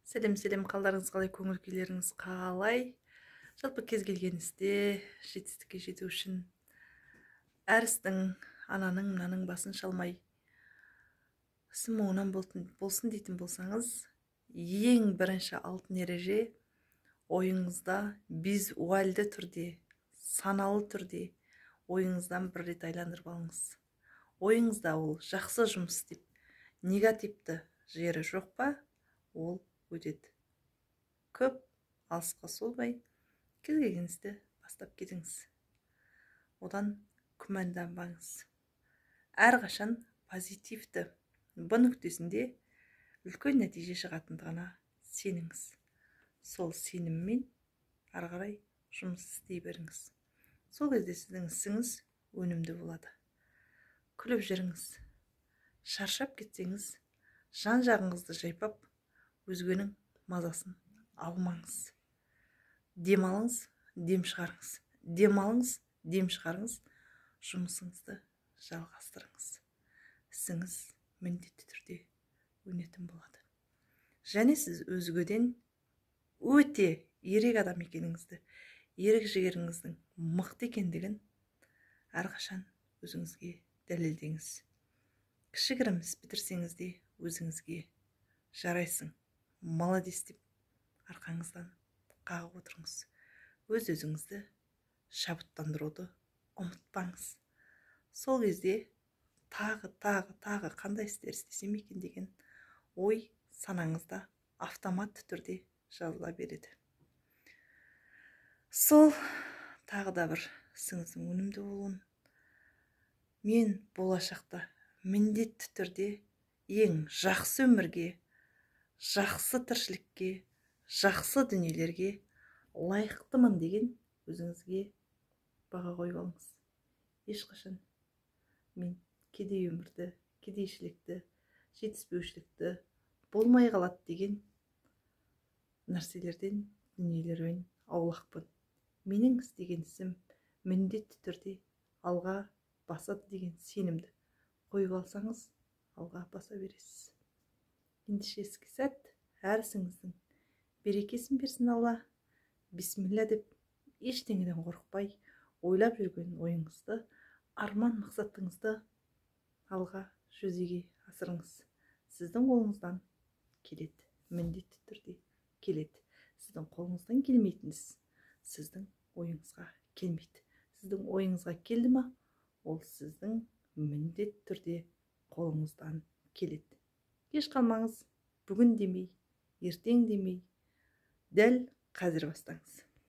Сәлем, сәлем! Қалдарыңыз қалай, көңіл күйлеріңіз қалай? Жалпы, кез келген істе жетістікке жету үшін әр істің ананың мынаның басын шалмай, ісім оңынан болсын дейтін болсаңыз, ең бірінші алтын ереже: ойыңызда визуальды түрде, саналы түрде ойыңыздан бір рет айландырып алыңыз. Ойыңызда ол жақсы жұмыс істеп, негативті жері жоқ па, ол өтеді. Көп алысқа созбай, кез келген істі бастап кетіңіз, одан күмәнданбаңыз. Әрқашан позитивті Б нүктесінде үлкен нәтиже шығатындығына сеніңіз. Сол сеніммен ары қарай жұмыс істей беріңіз. Сол кезде сіздің ісіңіз өнімді болады. Күліп жүріңіз. Шаршап кетсеңіз, жан жағыңызды жайпап, өзгенің мазасын алмаңыз. Демалыңыз, дем шығарыңыз, демалыңыз, дем шығарыңыз, жұмысыңызды жалғастырыңыз. Ісіңіз міндетті түрде өнетін болады. Және сіз өзгеден өте ерек адам екеніңізді, ерік жігеріңіздің мықты екендігін әрқашан өзіңізге дәлелдеңіз. Кішігірім іс бітірсеңіз де, өзіңізге «Жарайсың, молодец» деп арқаңыздан қағып отырыңыз. Өз өзіңізді шабыттандыруды ұмытпаңыз. Сол кезде тағы, тағы, тағы қандай істер істесем екен деген ой санаңызда автоматты түрде жазыла береді. Сол тағы да бір ісіңіздің өнімді болуын, мен болашақта міндетті түрде ең жақсы өмірге, жақсы тіршілікке, жақсы дүниелерге лайықтымын деген өзіңізге баға қойып алыңыз. Ешқашан мен кедей өмірді, кедейшілікті, жетіспеушілікті, болмай қалады деген нәрселерден, дүниелерден аулақпын, менің істеген ісім міндетті түрде алға басады деген сенімді қойып алсаңыз, алға баса бересіз. Ендеше, іске сәт, әр ісіңіздің берекесін берсін Алла. Бисмилля деп, ештеңеден қорықпай, ойлап жүрген ойыңызды, арман мақсатыңызды алға жүзеге асырыңыз. Сіздің қолыңыздан келеді, міндетті түрде келеді. Сіздің қолыңыздан келмейтін іс сіздің ойыңызға келмейді. Сіздің ойыңызға келді ма, ол сіздің міндетті түрде қолыңыздан келеді. Кеш қалмаңыз. Бүгін демей, ертең демей, дәл қазір бастаңыз.